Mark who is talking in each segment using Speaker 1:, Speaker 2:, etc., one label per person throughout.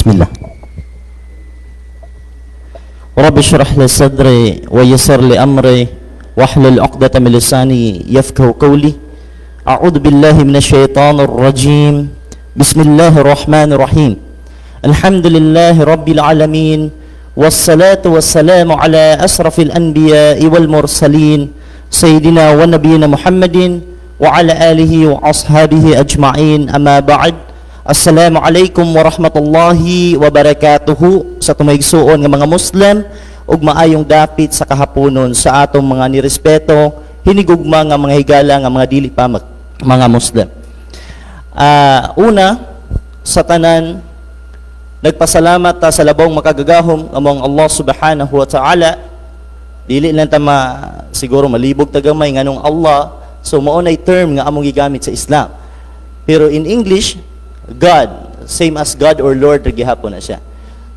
Speaker 1: Bismillah. رب اشرح لي صدري ويسر لي أمري واحلل عقدة من لساني يفقهوا قولي. أعوذ بالله من الشيطان الرجيم. بسم الله الرحمن الرحيم. الحمد لله رب العالمين، والصلاة والسلام على أشرف الأنبياء والمرسلين، سيدنا ونبينا محمد وعلى آله وأصحابه أجمعين. أما بعد، السلام عليكم ورحمة الله وبركاته sa tumayigsuon nga mga Muslim ug maayong dapit sa kahaponon sa atong mga nirespeto, hinigugma nga mga higala nga mga dili pa mga Muslim. Una sa tanan, nagpasalamat ta sa labong makagagahom among Allah subhanahu wa ta'ala. Dili lang ta siguro malibog ta gamay nganong Allah, so mao nay term nga among gigamit sa Islam. Pero in English, God, same as God or Lord gihapon na siya.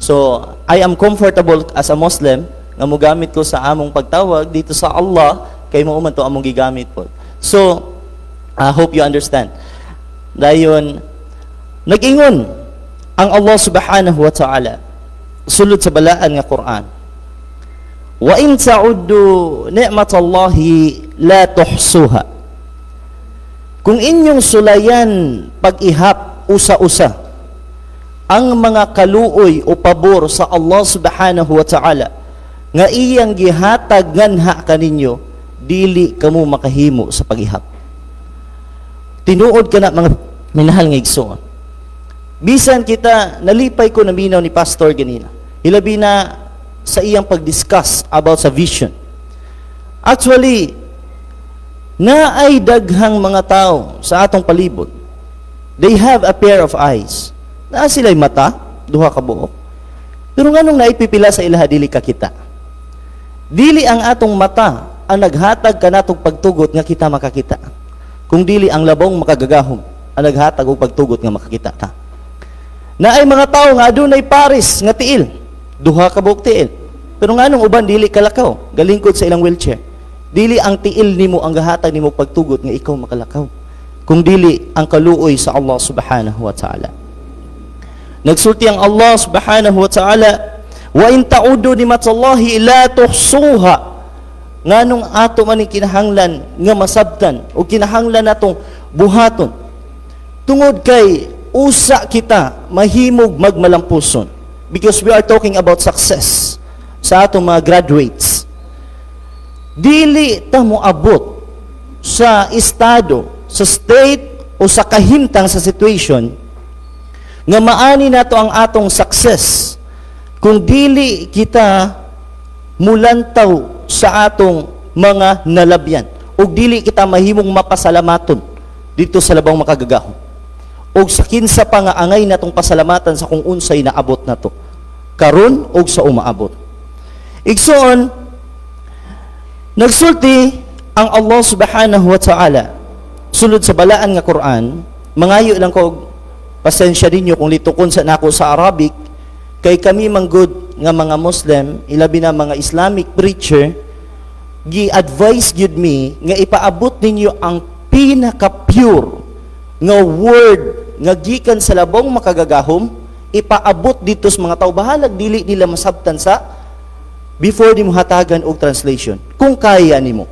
Speaker 1: So, I am comfortable as a Muslim nga mogamit ko sa among pagtawag dito sa Allah kay mao man to among gigamit po. So, I hope you understand. Dayon, nag-ingon ang Allah subhanahu wa ta'ala sulod sa balaan nga Quran. وَإِن تَعُدُّوا نِعْمَةَ اللَّهِ لَا تُحْصُوهَا. Kung inyong sulayan pag-ihap usa-usa ang mga kaluoy o pabor sa Allah subhanahu wa ta'ala nga iyang gihatag nganha kaninyo, dili kamo makahimo sa pag-ihap. Tinuod kana, mga minahal nga igsoon. Bisan kita, nalipay ko naminaw ni Pastor ganina. Hilabi na sa iyang pag-discuss about sa vision. Actually, naay daghang mga tao sa atong palibot. They have a pair of eyes. Naa sila'y mata, duha ka buok. Pero nganong naipipila sa ilaha dili kakita? Dili ang atong mata ang naghatag kanatong pagtugot nga kita makakita. Kung dili ang labong makagagahom ang naghatag og pagtugot nga makakita ta. Naay mga tao nga adunay pares nga tiil, duha ka buok tiil. Pero nganong uban dili kalakaw, galingkod sa ilang wheelchair? Dili ang tiil nimo ang gahatag nimo pagtugot nga ikaw makalakaw. Kung dili ang kaluoy sa Allah subhanahu wa ta'ala. Nagsulti ang Allah subhanahu wa ta'ala, وَإِن تَعُدُّوا نِعْمَةَ اللَّهِ لَا تُحْصُوهَا. Nganong ato man kinahanglan nga masabtan o kinahanglan natong buhaton? Tungod kay usa kita mahimog magmalampuson, because we are talking about success sa atong mga graduates. Dili ta moabot sa estado, sa state o sa kahimtang, sa situation nga maani nato ang atong success kung dili kita mulantaw sa atong mga nalabyan ug dili kita mahimong mapasalamaton dito sa labong makagagahom og sa kinsa pa nga angay natong pasalamatan sa kung unsay naabot nato karon og sa umaabot. Igsoon, nagsulti ang Allah subhanahu wa ta'ala sulod sa balaan nga Quran. Mangayo lang ko pasensya ninyo kung litukon sa nako sa Arabic kay kami manggod nga mga Muslim, ilabi na mga Islamic preacher, gi-advise gyud mi nga ipaabot ninyo ang pinaka-pure nga word nga gikan sa labong makagagahom, ipaabot dito sa mga tao, bahalag dili nila masabtan sa before nimo hatagan og translation kung kaya nimo.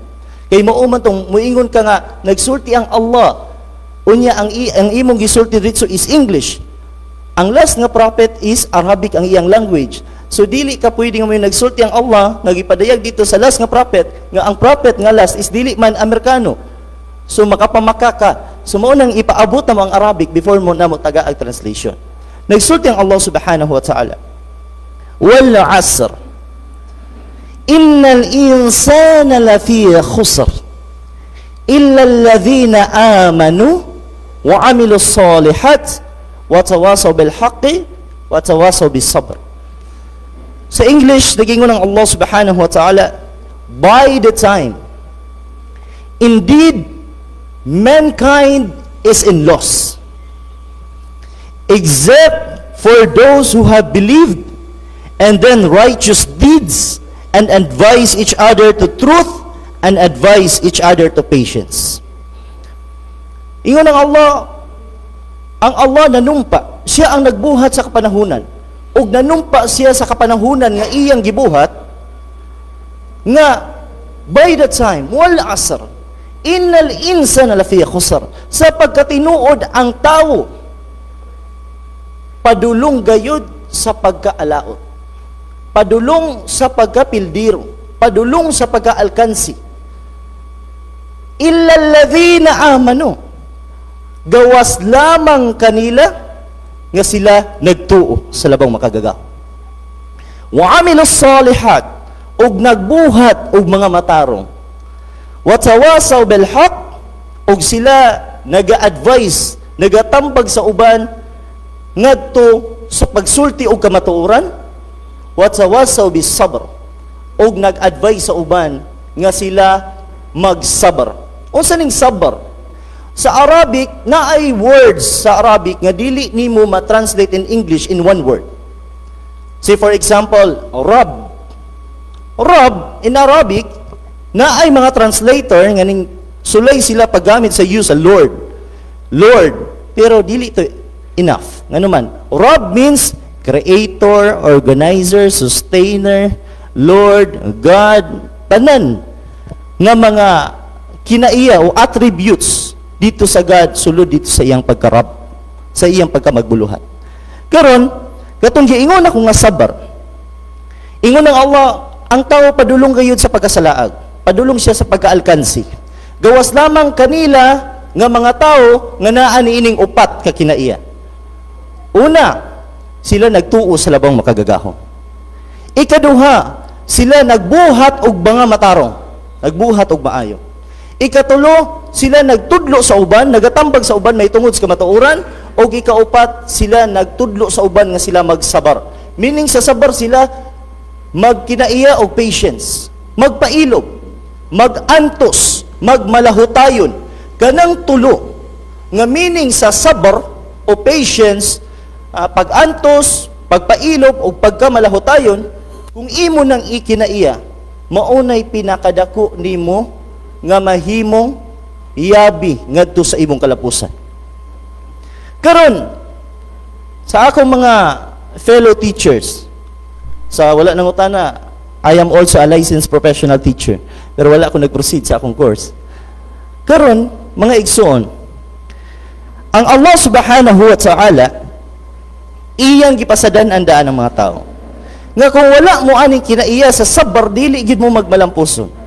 Speaker 1: Kay mao man tong muingon ka nga nagsulti ang Allah, unya ang imong gisulti dito is English. Ang last nga prophet is Arabic ang iyang language. So dili ka pwede nga mo nagsulti ang Allah nga gipadayag dito sa last nga prophet, nga ang prophet nga last is dili man Amerikano. So makapamaka ka. So mao nang ipaabot na mo ang Arabic before mo na mo taga ang translation. Nagsulti ang Allah subhanahu wa ta'ala, والعصر إن الإنسان لفي خسر إلا الذين آمنوا وعملوا الصالحات وتواصوا بالحق وتواصوا بالصبر. Sa English, nagingon ang Allah subhanahu wa ta'ala, "By the time, indeed, mankind is in loss, except for those who have believed and then righteous deeds and advise each other to truth and advise each other to patience." Ingon ang Allah, ang Allah nanumpa, siya ang nagbuhat sa kapanahunan. Ug nanumpa siya sa kapanahunan nga iyang gibuhat nga by the time, wal asr, innal insana lafi khusr, sa pagkatinuod ang tawo padulong gayud sa pagkaalaot, padulong sa pagkapildiro, padulong sa pagkaalkansi. Illa alladhina amanu, gawas lamang kanila nga sila nagtuo sa Labong Makagagahom. Wa amilus salihat, ug nagbuhat og mga matarong. Wa tawasaw bil haqq, ug sila naga-advise, nagatambag sa uban ngadto sa pagsulti og kamatuoran. Wa tawasaw bis sabr, ug nag-advise sa uban nga sila magsabar. Unsa ning sabr? Sa Arabic, naay words sa Arabic nga dili nimo ma-translate in English in one word. Say, for example, Rab. Rab in Arabic, naay mga translator nga ning sulay sila paggamit sa use sa Lord. Lord, pero dili to enough. Ngano man, Rab means creator, organizer, sustainer, Lord, God, tanan nga mga kinaiya o attributes dito sa God, sulod dito sa iyang pagkarab, sa iyang pagkamagbuluhat. Karon, katong giingon ako nga sabar, ingon ng Allah, ang tao padulong gayud sa pagkasalaag, padulong siya sa pagkaalkansi. Gawas lamang kanila nga mga tao nga naa niining upat ka kinaiya. Una, sila nagtuo sa Labong Makagagahom. Ikaduha, sila nagbuhat og mga matarong, nagbuhat og maayo. Ikatulo, sila nagtudlo sa uban, nagatambag sa uban may tungod sa kamatuoran. Og ikaupat, sila nagtudlo sa uban nga sila magsabar. Meaning sa sabar, sila magkinaiya og patience, magpailob, magantos, magmalahutayon. Kanang tulo nga meaning sa sabar o patience, pag-antos, pagpailob o pagkamalahutayon, kung imo nang ikinaiya, maunay pinakadako nimo nga mahimong yabi ngadto sa imong kalapusan. Karon, sa akong mga fellow teachers, sa wala nang utana, I am also a licensed professional teacher, pero wala ako nag-proceed sa akong course. Karon, mga igsoon, ang Allah subhanahu wa ta'ala iyang gipasadan ang daan ng mga tao. Nga kung wala mo aning kinaiya sa sabar, dili gid mo magmalampuson.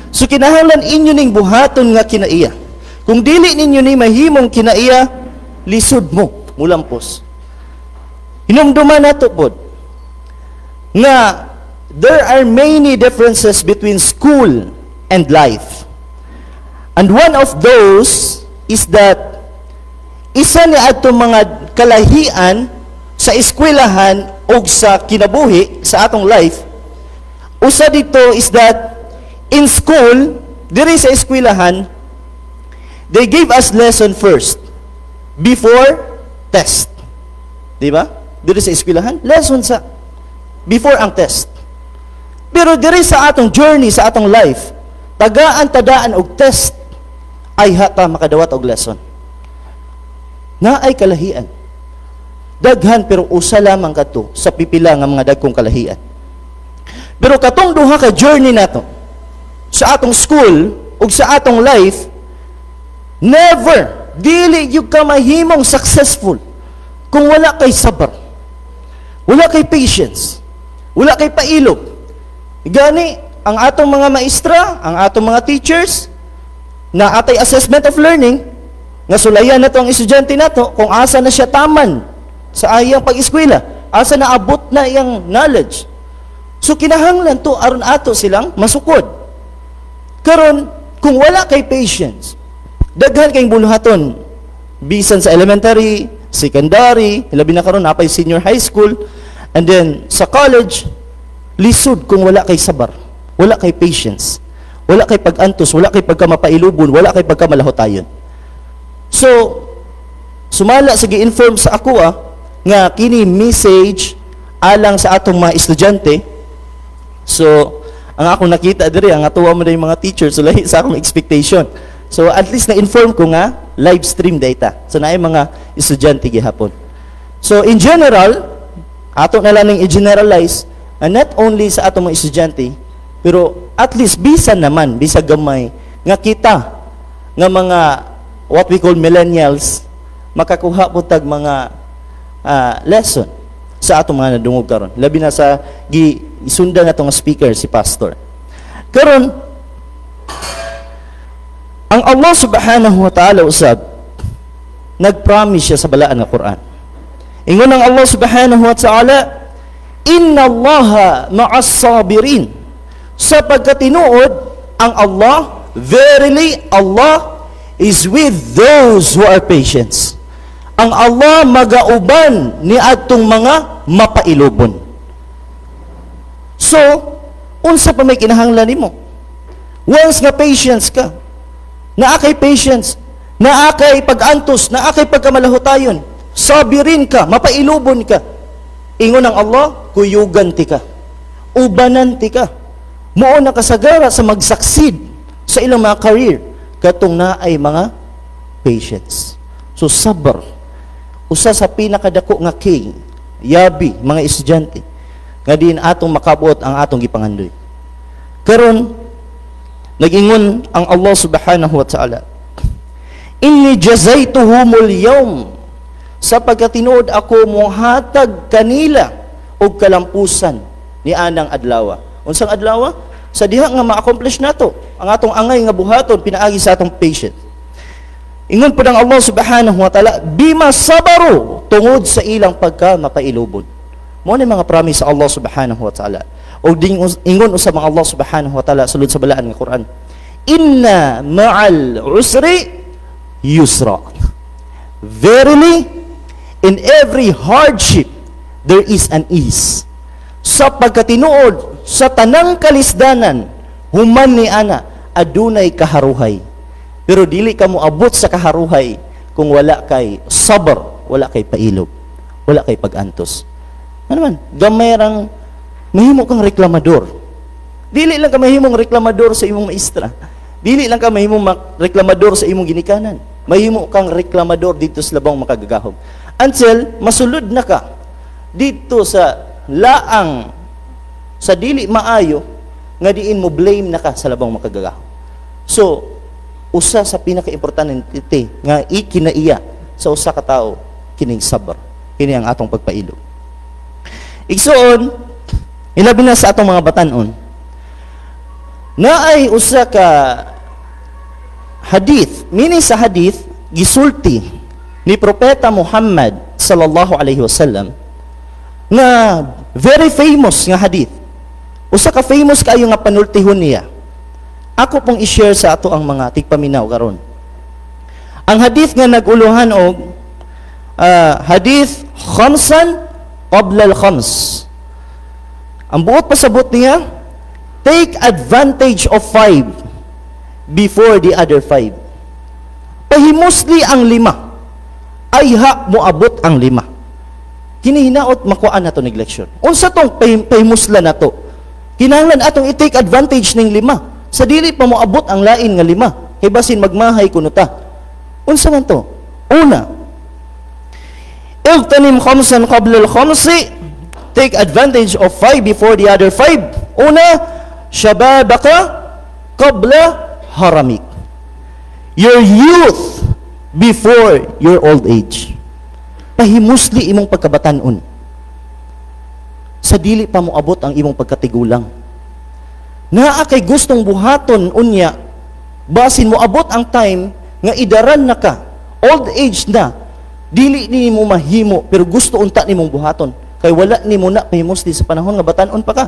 Speaker 1: So kinahanglan inyo ning buhaton nga kinaiya. Kung dili ninyo ni mahimong kinaiya, lisod mo mulampos. Hinumduman nato pod nga there are many differences between school and life. And one of those is that isa ni adto mga kalahian sa eskwelahan o sa kinabuhi sa atong life, usa dito is that in school, diri sa eskwelahan, they gave us lesson first before test. Di ba? Diri sa eskwelahan, lesson sa before ang test. Pero diri sa atong journey, sa atong life, tagaan tadaan og test ay hata makadawat og lesson. Naay kalahian. Daghan, pero usa lamang kadto sa pipila nga mga dagkong kalahian. Pero katong duha ka journey nato sa atong school ug sa atong life, never, dili gyud ka mahimong successful kung wala kay sabar, wala kay patience, wala kay pailob. Gani ang atong mga maestra, ang atong mga teachers na atay assessment of learning nga sulayan nato ang estudyante nato kung asa na siya taman sa iyang pag-eskwela, asa na abot na iyang knowledge. So kinahanglan to aron ato silang masukod. Karon, kung wala kay patience, daghan kayong buluhaton bisan sa elementary, secondary, labi na karon napay senior high school, and then sa college, lisod kung wala kay sabar, wala kay patience, wala kay pag-antos, wala kay pagkamapailubon, wala kay pagkamalahutayon. So, sumala sa gi-inform sa ako nga kini message alang sa atong mga estudyante. So, ang akong nakita diri, ang atuwa mo na yung mga teachers, so lahi sa akong expectation. So, at least na-inform ko nga live stream data. So, naay mga estudyante gihapon. So, in general, Ato na lang ning i-generalize, and not only sa atong mga estudyante, pero at least bisan naman, bisag gamay, nga kita, nga mga what we call millennials, makakuha po tag mga lesson sa atong mga nadungog karon. Labi na sa gi isundan natong speaker, si Pastor. Karon, ang Allah subhanahu wa ta'ala usab nag-promise siya sa balaan nga Quran. Ingon ang Allah subhanahu wa ta'ala, "Inna Allaha ma'as sabirin." Sa pagkatinuod, ang Allah, verily Allah is with those who are patient. Ang Allah magauban ni adtong mga mapailubon. So, unsa pa may kinahanglan nimo? Once nga patience ka, naa kay patience, naa kay pag-antos, naa kay pagkamalahutayon, sabirin ka, mapailubon ka. Ingon ang Allah, kuyugan ti ka. Ubanan ti ka. Mao na kasagara sa mag-succeed sa ilang mga career katong naay mga patience. So sabr, usa sa pinakadako nga key, yabi mga estudyante, nga diin atong makabuot ang atong gipangandoy. Karon, nagingon ang Allah subhanahu wa ta'ala, "Inni jazaituhumul yawm," sa pagkatinuod ako mohatag kanila og kalampusan ni anang adlaw. Unsang adlaw? Sa diha nga ma-accomplish nato ang atong angay nga buhaton pinaagi sa atong patience. Ingon po ng Allah subhanahu wa ta'ala, bima sabaru, tungod sa ilang pagka mapailubod. Mao ni mga promise sa Allah subhanahu wa ta'ala. O ding ingon usab ang Allah subhanahu wa ta'ala sulod sa balaan nga Quran, "Inna ma'al usri yusra." Verily, in every hardship, there is an ease. Sa pagkatinuod, sa tanang kalisdanan, human ni ana, adunay kaharuhay. Pero dili ka mo abot sa kaharuhay kung wala kay sabr, wala kay pailob, wala kay pag-antos. Ano man, gamay rang mahimo kang reklamador. Dili lang ka mahimong reklamador sa imong maestra. Dili lang ka mahimong reklamador sa imong ginikanan. Mahimo kang reklamador dito sa labong makagagahom. Until masulod na ka dito sa laang sa dili maayo nga diin mo blame na ka sa labong makagagahom. So, usa sa pinaka-importante nga ikinaiya sa usa ka tawo kining sabr. Kini ang atong pagpailog. Igsuon, ilabi na sa atong mga batanon, naay usa ka hadith, meaning sa hadith, gisulti ni Propeta Muhammad sallallahu alaihi wasallam nga very famous nga hadith. Usa ka famous kaayo nga panultihon niya. Ako pong i-share sa ato ang mga tigpaminaw karon. Ang hadith nga naguluhan og hadith khamsan qabla al-khams. Ang buot pasabot niya, take advantage of five before the other five. Pahimusli ang lima, ayha moabot ang lima. Kini hinaot makuan nato nig leksyon. Unsa tong pahimusla nato? Kinahanglan atong i-take advantage ning lima. Sa dili pa moabot ang lain nga lima. Kay basin magmahay kuno ta. Unsa man to? Una, igtanim khamsan qabla al-khamsi, take advantage of five before the other five. Una, shababaka qabla haramik. Your youth before your old age. Pahimusli imong pagkabatanon. Sa dili pa moabot ang imong pagkatigulang. Naa kay gustong buhaton unya, basin moabot ang time nga idaran na ka, old age na, dili nimo mahimo pero gusto unta nimong buhaton kay wala nimo na pahimusli sa panahon nga batanon pa ka.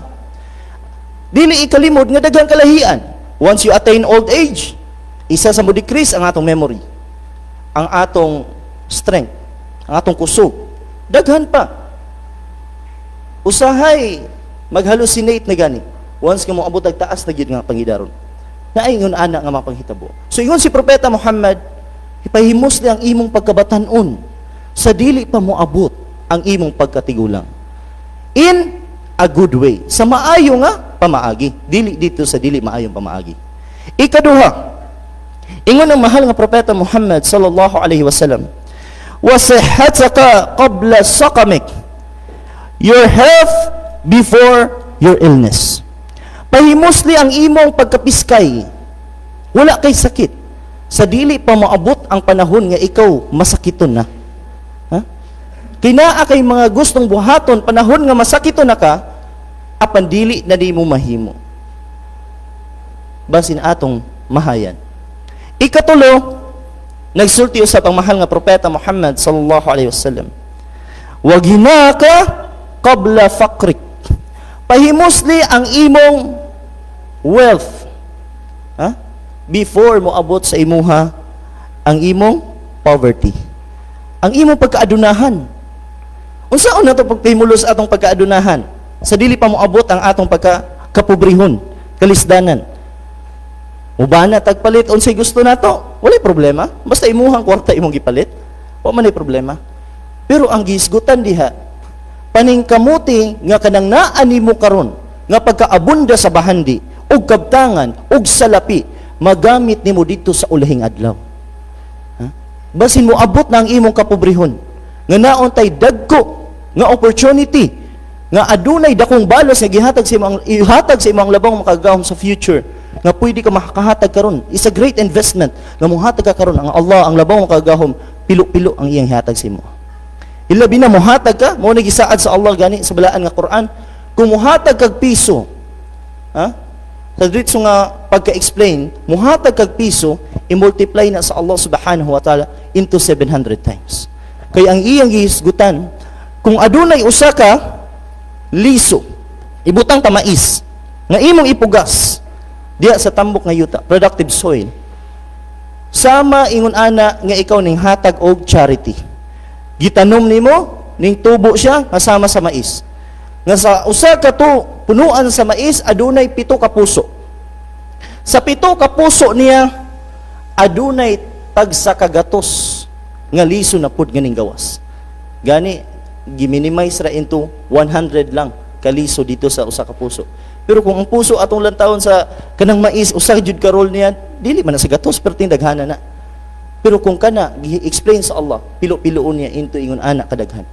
Speaker 1: Dili ikalimod nga daghang kalahian. Once you attain old age, isa sa mo decrease ang atong memory, ang atong strength, ang atong kusog. Daghan pa. Usahay mag-hallucinate na gani. Once nga moabot og taas na gyud nga pangidaron. Naingon ana nga mga panghitabo. So ingon si Propeta Muhammad, ipahimusli ang imong pagkabatanon sa dili pa moabot ang imong pagkatigulang. In a good way. Sa maayo nga pamaagi. Dili dito sa dili maayong pamaagi. Ikaduha, ingon ang mahal nga Propeta Muhammad sallallahu alaihi wasallam, "Wa sihhataka qabla saqamik." Your health before your illness. Pahimusli ang imong pagkapiskay. Wala kay sakit. Sa dili pa moabot ang panahon nga ikaw masakiton na. Ha? Kay naa kay mga gustong buhaton panahon nga masakiton na ka, apan dili na di mo mahimo. Basin atong mahayan. Ikatulo, nagsulti usab ang mahal nga propeta Muhammad sallallahu alaihi wasallam. Wa ghinaka qabla faqrik. Pahimusli ang imong wealth. Ha? Before mo abot sa imuha ang imong poverty. Ang imong pagkaadunahan. Unsaon nato pagpahimulos atong pagkaadunahan? Sa dili pa mo abot ang atong pagka kapobrehon, kalisdanan. Mubana tagpalit unsay gusto nato, walay problema. Basta imuhang kwarta imong gipalit, wa man problema. Pero ang gihisgutan diha, paningkamuti nga kanang naa nimo karon nga pagkaabunda sa bahandi ug kabtangan ug salapi, magamit nimo dito sa ulahing adlaw. Ha? Basin mo abot na ang imong kapobrehon nga naon tay dagko nga opportunity nga adunay dakong balos nga gihatag sa imong ihatag sa imong Labong Makagagahom sa future nga pwede ka makakahatag karon. Is a great investment nga mohatag ka karon, ang Allah, ang Labong Makagagahom, pilo-pilo ang iyang hatag sa imo. Ilabi na mohatag ka mo gisaad sa Allah gani sa balaan nga Quran, kung mohatag kag piso, ha, sa diretso nga pagka-explain, mohatag kag piso, i-multiply na sa Allah subhanahu wa ta'ala into 700 times. Kay ang iyang gihisgutan, kung adunay usa ka liso, ibutang ta mais, nga imong ipugas diya sa tambok nga yuta, productive soil, sama ingon ana nga ikaw ning hatag og charity. Gitanom nimo, ning tubo siya kasama sa mais. Nga sa usa ka to punuan sa mais, adunay 7 ka puso. Sa 7 ka puso niya, adunay tagsa kagatos nga liso na pud nga ning gawas. Gani giminimize ra into 100 lang kaliso dito sa usa ka puso. Pero kung ang puso atong lantawon sa kanang mais, usa jud ka roll niya, dili man na sa gatos, pero daghana na. Pero kung kana gi-explain sa Allah, pilo-piloon niya into ingon ana kadaghan.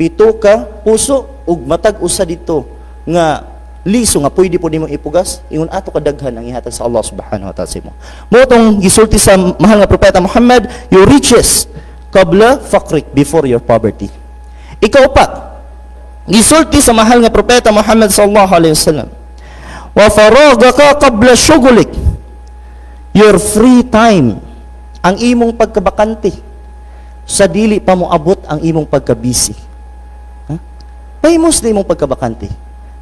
Speaker 1: 7 ka puso ug matag usa dito nga liso nga pwede po nimo ipugas, ingon ato kadaghan ang ihatag sa Allah subhanahu wa ta'ala sa imo. Mo tong gisulti sa mahal nga propeta Muhammad, your riches qabla faqrik, before your poverty. Ikaupat, gisulti sa mahal nga propeta Muhammad sallallahu alaihi wasallam, wa faragaka qabla shughlik, your free time, ang imong pagkabakante sa dili pa mo abot ang imong pagkabisi. Ha? Pahimos na imong pagkabakante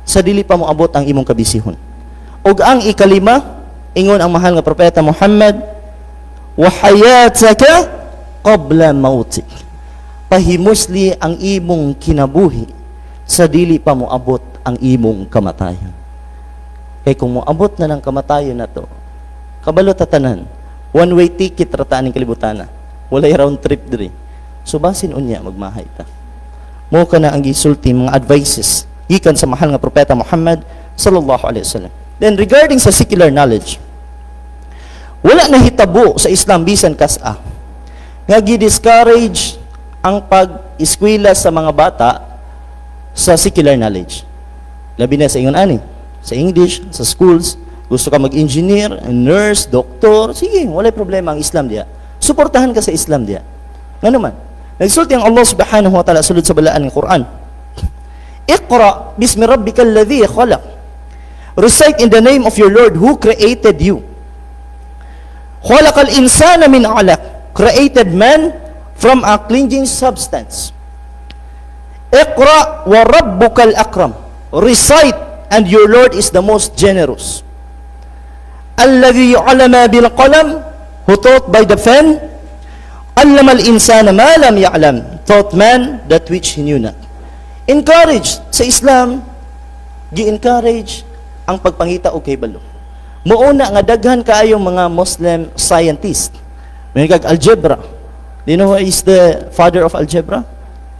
Speaker 1: sa dili pa mo abot ang imong kabisihon. Ug ang ikalima, ingon ang mahal nga propeta Muhammad, wa hayataka qabla mautik. Pahimusli ang imong kinabuhi sa dili pa mo abot ang imong kamatayon. Kay kung moabot na ng kamatayon na to, kabalo tatanan, one way ticket ra ta aning kalibutana. Walay round trip diri. So basin unya magmahay ta. Mo kana ang gisulti mga advices gikan sa mahal nga propeta Muhammad sallallahu alaihi wasallam. Then regarding sa secular knowledge, wala nahitabo sa Islam bisan kas-a nga gi-discourage ang pag-eskwela sa mga bata sa secular knowledge. Labi na sa ingon ani, sa English, sa schools, gusto ka mag-engineer, nurse, doktor, sige, walay problema ang Islam diya. Suportahan ka sa Islam diya. Ngano man? Nagsulti ang Allah subhanahu wa ta'ala sulod sa balaan ng Quran. Iqra bismi rabbikal ladhi khalaq. Recite in the name of your Lord who created you. Khalaqal insana min 'alaq. Created man from a clinging substance. Iqra wa rabbukal akram. Recite, and your Lord is the most generous. Alladhi 'allama bil qalam, who taught by the pen. Allama al insana ma lam ya'lam, taught man that which he knew not. Encourage sa Islam, gi-encourage ang pagpangita og kahibalo. Muuna nga daghan kaayong mga Muslim scientist. May kag algebra. Do you know who is the father of algebra?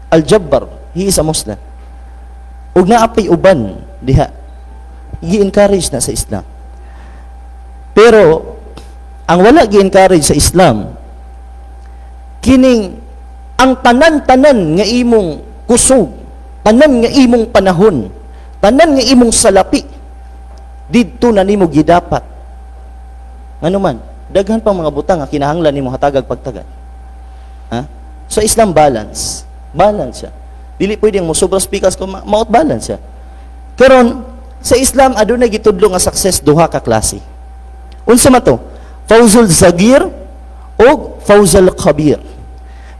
Speaker 1: Al-Jabbar. He is a Muslim. Ug naa pay uban diha. Gi-encourage na sa Islam. Pero ang wala gi-encourage sa Islam, kining ang tanan-tanan nga imong kusog. Tanan nga imong panahon, tanan nga imong salapi, didto na nimo gidapat. Ngano man, daghan pang mga butang nga kinahanglan nimo hatagag pagtagad. Ha? So Islam, balance. Balance siya. Dili pwede mo sobra speakers ko maot balance siya. Karon sa Islam, adunay gitudlo nga success, duha ka klase. Unsa man to? Fawzul Sagir o Fawzul Kabir.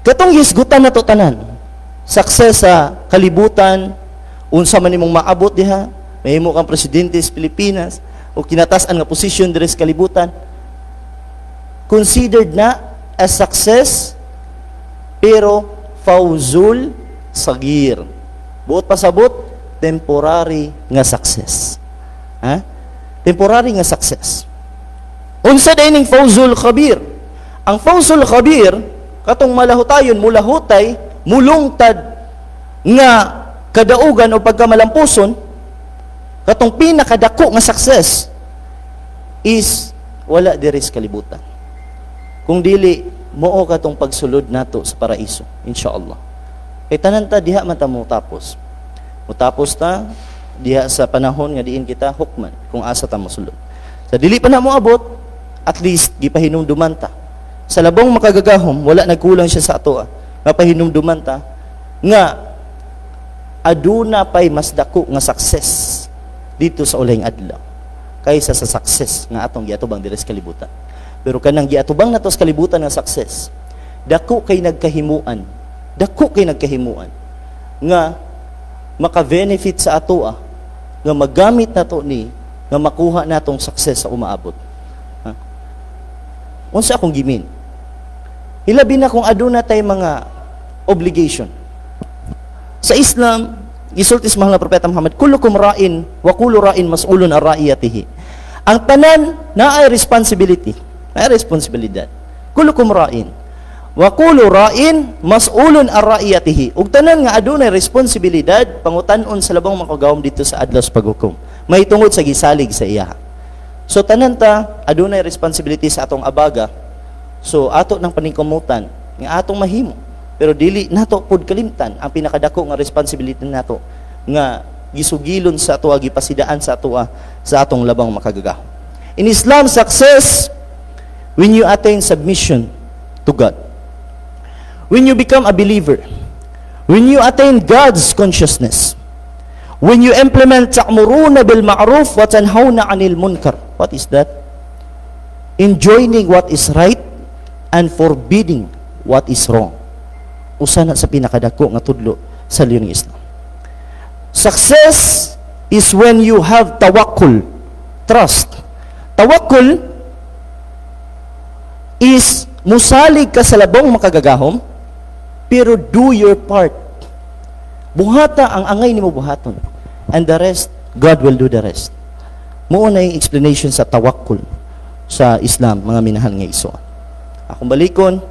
Speaker 1: Katong hisgutan nato tanan. Success sa kalibutan, unsa man nimong maabot diha, mahimo kang presidente sa Pilipinas o kinatasan nga posisyon diri sa kalibutan. Considered na as success, pero Fawzul Sagir. Buot pasabot, temporary nga success. Ha? Temporary nga success. Unsa day ning Fawzul Kabir? Ang Fawzul Kabir, katong malahutayon, mulahutay, mulungtad nga kadaugan o pagkamalampuson, katong pinakadako nga success is wala diri sa kalibutan. Kung dili mao katong pagsulod nato sa paraiso, inshallah. Kay tanan ta diha man ta mo tapos. Mutapos ta diha sa panahon nga diin kita hukman kung asa ta mosulod. Sa dili pa na mo abot, at least gipahinumduman ta. Sa labong makagagahom, wala nagkulang siya sa ato. Nga pahinumduman ta nga aduna pay mas dako nga success dito sa ulahing adlaw kaysa sa success nga atong giatubang diri sa kalibutan. Pero kanang giatubang nato sa kalibutan nga success, dako kay nagkahimuan, dako kay nagkahimuan nga maka-benefit sa ato, nga magamit nato ni nga makuha natong success sa umaabot. Ha? Unsa akong gi-mean? Hilabi na kung aduna tay mga obligation. Sa Islam, gisulti sa mahal na Propeta Muhammad, "Kullukum ra'in wa kullu ra'in mas'ulun an ra'iyatihi." Ang tanan naay responsibility, naay responsibilidad. Kullukum ra'in wa kullu ra'in mas'ulun an ra'iyatihi. Ug tanan nga adunay responsibilidad, pangutan-on sa labong makagagahom dito sa adlaw sa paghukom. May tungod sa gisalig sa iya. So tanan ta adunay responsibility sa atong abaga. So ato nang paningkamutan nga atong mahimo. Pero dili nato pud kalimtan ang pinakadako nga responsibility nato nga gisugilon sa ato, gipasidaan sa ato sa atong labang makagagahom. In Islam, success when you attain submission to God. When you become a believer, when you attain God's consciousness, when you implement ta'muruna bil ma'ruf wa tanhauna 'anil munkar. What is that? Enjoining what is right and forbidding what is wrong. Usa na sa pinakadako nga tudlo sa leyon ng Islam. Success is when you have tawakkul, trust. Tawakkul is musalig ka sa labong makagagahom, pero do your part. Buhata ang angay nimo buhaton. And the rest, God will do the rest. Mao na yung explanation sa tawakkul sa Islam, mga minahal nga igsoon. Akong balikon,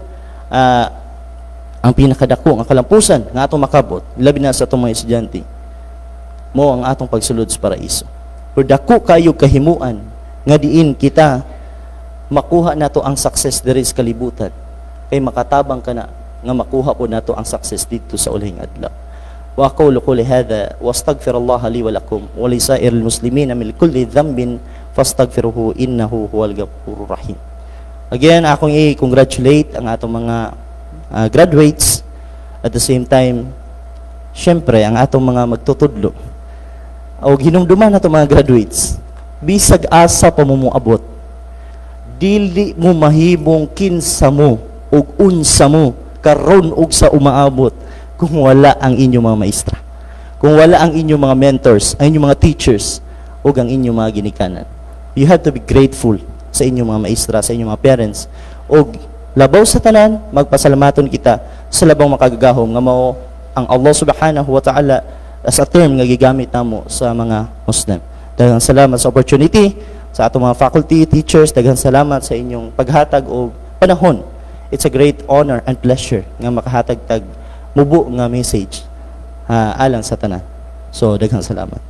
Speaker 1: ang pinakadako nga kalampusan nga atong makabot, labi na sa atong mga estudyante, mao ang atong pagsulod sa paraiso. Pero dako kayo kahimuan nga diin kita makuha nato ang success diri sa kalibutan, kay makatabang kana nga makuha po nato ang success dito sa ulahing adlaw. Wa aqulu qawli hadha wa astaghfirullaha li wa lakum wa li sa'iril muslimina min kulli dhanbin fastaghfiruhu innahu huwal ghafurur rahim. Again, akong i-congratulate ang atong mga graduates, at the same time, syempre, ang atong mga magtutudlo. O hinumduman nato, mga graduates, bisag asa pa mo moabot, dili mo mahimong kinsa mo ug unsa mo karon ug sa umaabot kung wala ang inyong mga maestra. Kung wala ang inyong mga mentors, ang inyong mga teachers, ug ang inyong mga ginikanan. You have to be grateful sa inyong mga maestra, sa inyong mga parents, ug labaw sa tanan, magpasalamaton kita sa labong makagagahom nga mao ang Allah subhanahu wa ta'ala as a term nga gigamit namo sa mga Muslim. Daghang salamat sa opportunity sa atong mga faculty, teachers, daghang salamat sa inyong paghatag og panahon. It's a great honor and pleasure nga makahatag tag mubo nga message alang sa tanan. So daghang salamat.